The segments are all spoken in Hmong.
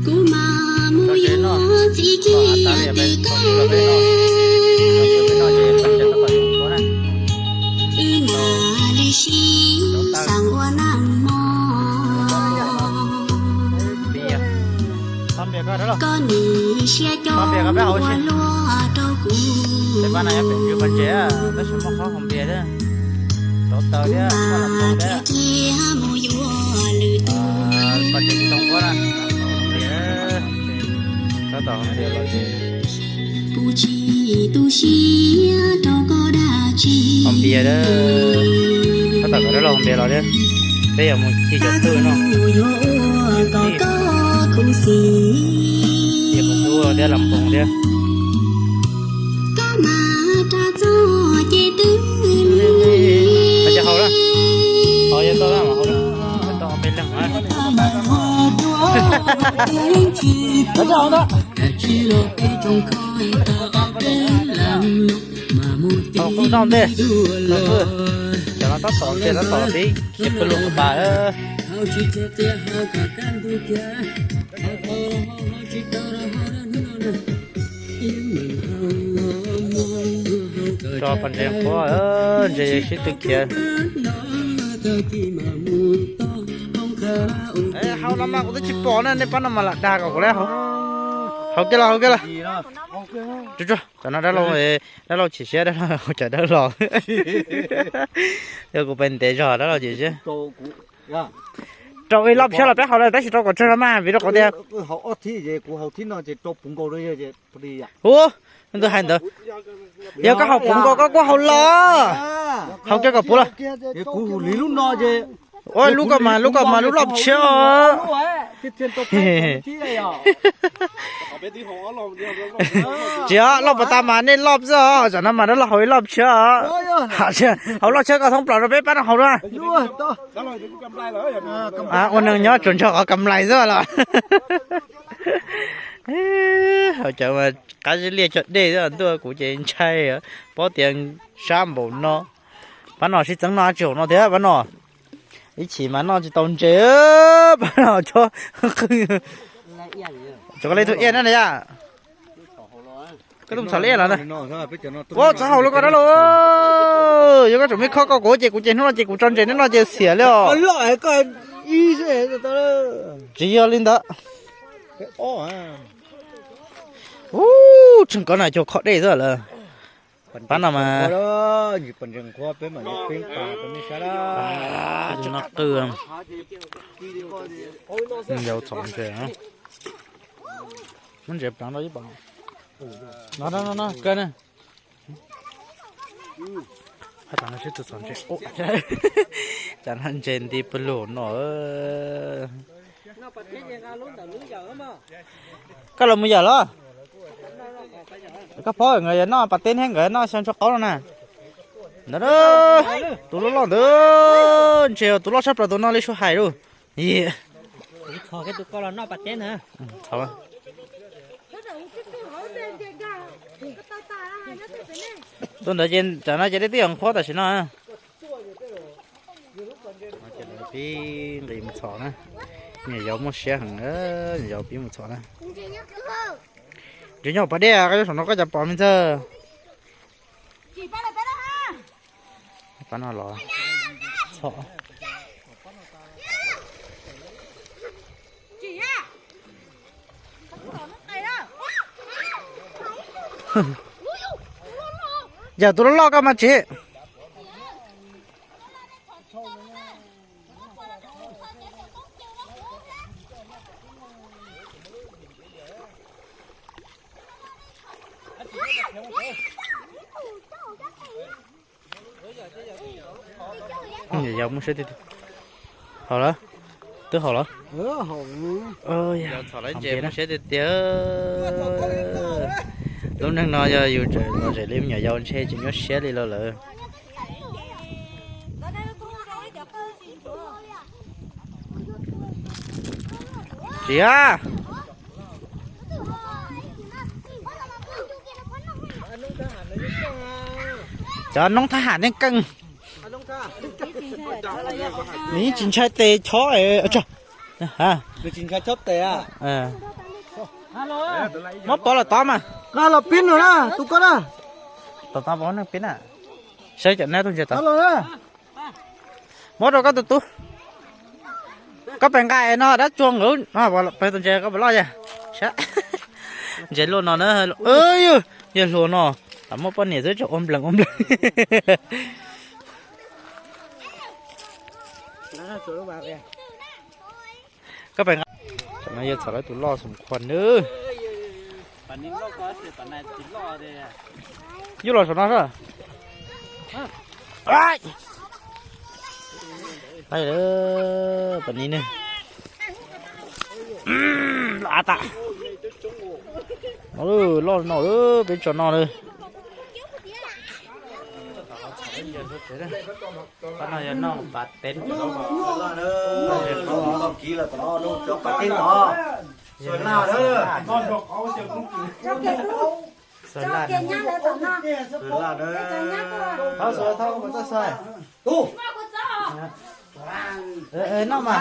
Kuv mas mus yuav txiv kiag twg koj. Wb mam li sib xav ua neej mog. Koj nim siab coj ua luaj rau kuv. Kuv mam khiav kiag mus yuav lwm tus. Kuv tsis tu siab rau koj dab tsi. Hauv npias, tab tom kom dab laug hauv npias los thiab, peb yuav mus cig cov qwj no. Yuav ua kom koj khuv xim. Thiab Lam Poos thiab. Koj mas rau txog ces twb lig. Hauv, hauv, hauv, hauv peb leeg na. Hauv qwj no ntej, cov no tab tom tias tab tom pib khiav pw lug pas. Tso pas ntses qhuav, ntses sib tw khiav. Hauv no mas kuv twb tsis pom na, nej pab no mas lam dag kom kuv lawm. Hauv kiag los, hauv kiag los. Tsuag tsuag, tam no dab laug, dab laug chim siab, dab laug cov dawb los. Yog kuv pes ntev zog dab laug chim siab. Rau ib loj phiab los peb haus lawm tab sis rau kom tsawg los mas vim rau qhov tias Ua, nws hais ntawd. Yog koj haus puv nkaus koj kuj haus los. Haus kiag kom puv los. Ua lub koj mas, lub koj mas lub loj tshiab os. Tsis, loj pas tas mas nej loj xwb os, tsam no mas dab laug haus ib loj tshiab os. Haus loj tshiab koj thoob plaws rau peb pab no haus dua. Ua neeg nyob tsuas ntshaw qhov kam lais xwb los. Cov mas qab zib liaj cog dej xwb ntuj, kuv ces ntshai, paub tias sab npaum no. Pab no sib txeeb noj dab tsi hauv no thiab pab no. Ib chim mas noj tsis tau ntses, pab no cov, cov koj li tus iab na yaj. Koj tus txhom li iab los na. Ua txhob haus lawm koj dab laug. Yog koj tseem muaj ib khob koj kuv ces kuv ces hnub no ces kuv tso ntses neb no ces xiam li os. Tsis yog li ntawd. Ub, tseem koj na cog khob dej xwb lawm. Pab no mas no qw. Yau txhom ntses, muab ntses pleev rau ib pas. No no no, kawg na. Hais tas no sib tw txhom ntses, cas no ntses nti pw lug no. Koj los mus yawm los? Koj paub nkawd yuav noj pas teb thiab nkawd noj xyoo tshuaj qaub no na. Ntawd, tus loj loj ntawd, ntshe tus loj tshaj plaws tus no li su hais lauj. Tus ntawd ces tsam no ces dej twb yuav nqhuab tam sim no. Pib nqis mus txhom na. Nyuam yaus muaj siab heev, nyuam yaus pib mus txhom na. Ntses nyob pas dej, koj nyob saum no koj cas pom me ntxawg. Pab no los txhom. Yawm tus loj loj koj mas tsis. Yog muaj siab tiag tiag. Haus lawm, twb haus lawm. Yog txhom lawm ntses muaj siab tiag tiag. Lub neej no yog yus tseem lom zem li me nyuam yaus ntshe tsis nyuaj siab li lawm lawm. Tsis a, cov noob thab ham nej keej. Nws yeej tsis ntshai tes chob. Nws tsis ncha chob tes. Muab pov los tod mas. Nqa los pib no na, tus koj na. Tom tod pov neeg pib na. Saib cov neb tuaj ntses tod. Muab rau koj tus tub. Koj pem nqa no dab tsuag nkaus no, pem tus ntses koj puas loj yag? Ntses luaj no na. Yawg hluas no, muaj poj niam xwb tseem ua nplees ua nplees. Koj pem nqa. Tam no yawg txhom lawv tus loj xum khuas nawb. Yuj los saum no sab. Pab ni ne. Av tas. Loj no, peb tso no lawm. Pab no yog noj pas teb. Pas teb no. Xav laj. Xav laj. Noj mas.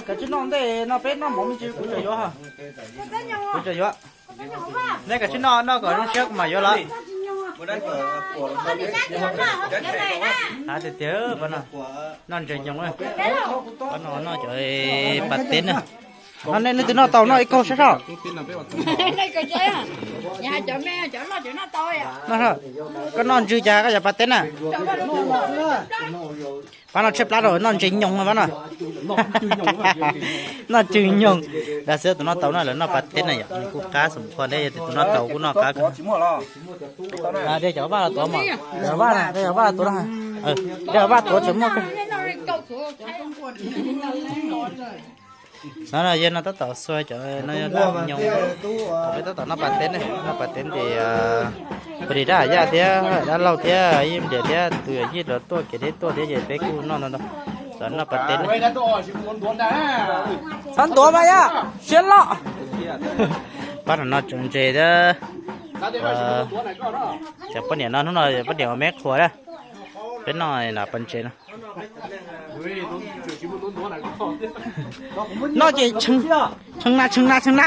Kav tsij noj ntej no, peb noj mov me ntsis kuv tseem yuav. Kuv tseem yuav. Nej kav tsij noj, noj kom zoo siab kuv mam yuav los. Av tiag tiag, noj ntses nyoos. Pab no noj cov pas teb na. Nej leej twg noj tau noj ib kaug saib soj. Koj noj ntsws cas koj cov pas teb na. Pab no tshaib plab rau noj ntses nyoos pab no. Noj ntses nyoos. Dag xwb tus noj tau no, lawv noj pas teb na yom, kuj qab xum khuas thiab, yog tias tus noj tau kuj noj qab kawg. De cov vaj los tuav mas, cov vaj na, de cov vaj tuav na. De cov vaj tuav tseem muaj kawg. No yog no tab tom xuas cov no yog laj nyoos, peb tab tom noj pas teb ne, noj pas teb ces pab li dab yaj thiab dab laug thiab ib nplias thiab tus yawm yij los tuaj kev deb tuaj thiab ces peb kuj noj ntau ntau. Tom noj pas teb ne. Txhob ntuav mas yog siab loj. Pab no tseem ntses thiab. Cov poj niam no hnub no poj niam ua me qhuas na. Peb noj na pas ntses no. Noj ces tshee na tshee na tshee na.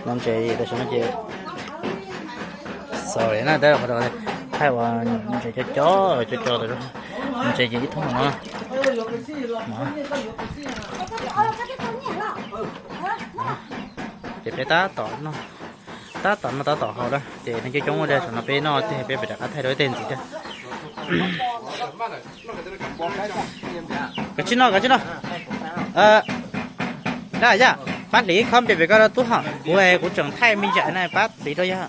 Noj ntses tam sim no ces xaus na, thaij ua ntses cov cov cov cov, ntses ces ib thooj no. Ces peb tab tom noj, tab tom noj tab tom haus na, ces neeg coob coob ua li, tam no peb noj tiag, peb pem rov qab thaij rau ib teg ntxiv thiab. Kav tsij noj, kav tsij noj. Dab yaj, pab hliv khob npe pem koj tub hom, kuv kuv tseem thaij me ntsis na, pab hliv rau yog.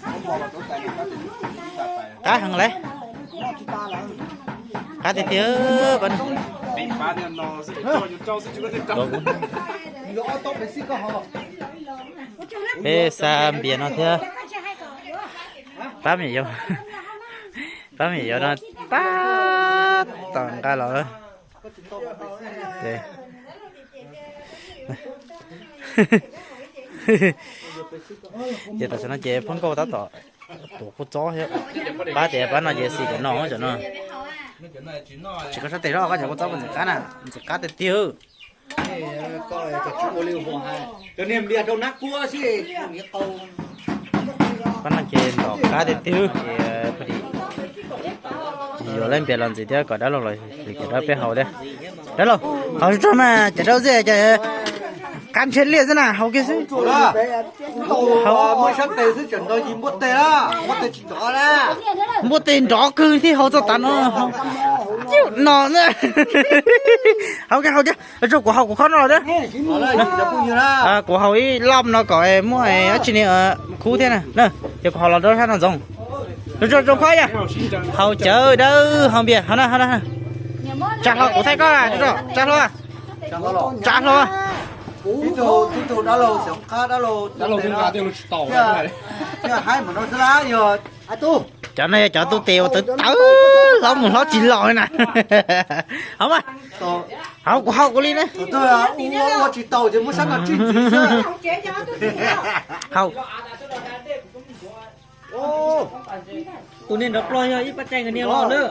Qab heev lauj. Qab tiag tiag. Peb xa npias no thiab. Pab me nyuam, pab me nyuam no tab tom nqa los. Ces tam sim no ces phab nkauj tab tom tuav kua txob thiab. Pab tias pab no ces xis cov no, cov no. Tsis koj sab tes zog, koj cov kua txob puas ntxim qab na, ntxim qab tiag tiag. Pab no ces ntom qab tiag tiag. Yuav leej npias los ntxiv thiab kom dab laug los hliv cov dawb peb haus thiab. Dab laug, haus tsuag mas cov dawb xwb ces qab ntshe liaj xwb na, haus kiag xwb. Haus muaj sab tes xwb tseem nrov yi npuaj tes, npuaj tes tsis nrov na. Npuaj tes nrov kawg thiaj haus txog tav no. Cim no na. Haus kiag, haus kiag, tso kuv haus kuv khob no los thiab. Kuv haus ib loj no kom muaj dab tsi ni, khub thiab na. Ces kuv haus los rau sab no ntxoov. Zoo zoo khob yom. Haus cawv dawb haus npias, haus na, haus na. Tsa hlo kuv thaij koj, tsa hlo. Tsa hlo. Cov no yog cov tu tes uas tawv tawv hlob mus hlob tsis los na. Haus mas. Haus kuv haus kuv li na. Haus. Tus niag nrov plog yog ib pab tsaig niag los lawm.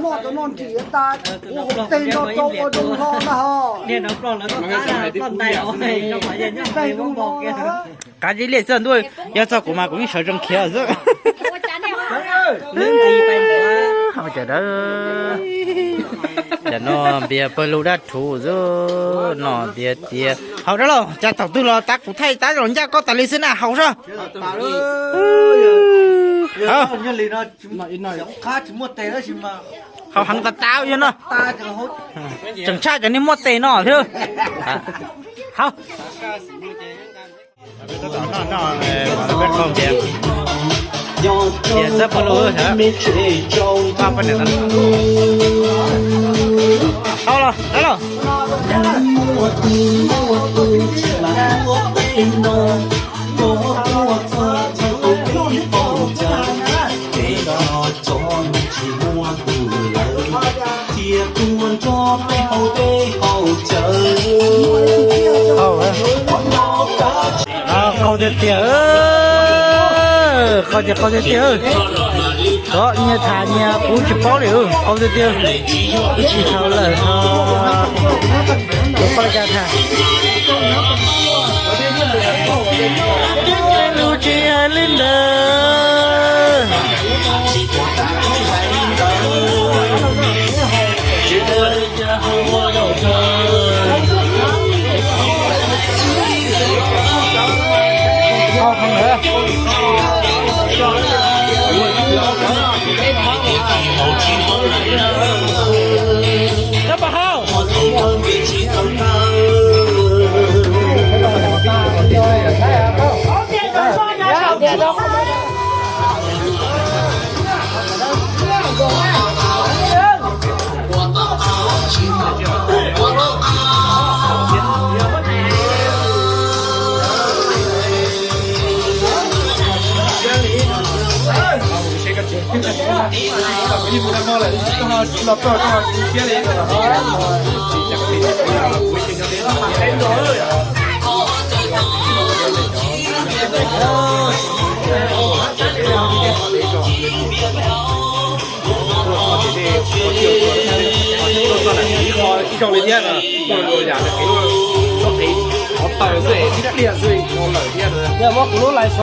Noj cov no nrim tas, ua hauv teg no rau ua zoo hlo na ho. Niag nrov plog lawv koj qab ploj ntais os, rau qhov yog nyob teg zoo hlo na. Qab zib liaj xwb ntuj, yog txog kuv mas kuv yeej sawv tsees khiav xwb. Hau cas dawb. Cas no npias pawg lug dab rhuv xwb no tiag tiag. Haus dab laug, cas thaum twg los tab kuv thaij tab los ncaj koj tas li xwb na, haus soj. Haus heev tas tas yog no. Tseem tshaj cov niag muaj tes no thiab. Haus. Tias txawb pawg lug. Tau los, tau los. Qau tiag tiag, qau tiag qau tiag tiag. Koj nyias tham nyias kuv tsis paub li, qau tiag tiag. Ib tsis tau lawm no. Kuv poj cas tham. Lus tsis hais li ntawd. Ib zaug li thiab, qhov taws xwb, ib pliag xwb lawm thiab. Yog muab kuv lub lais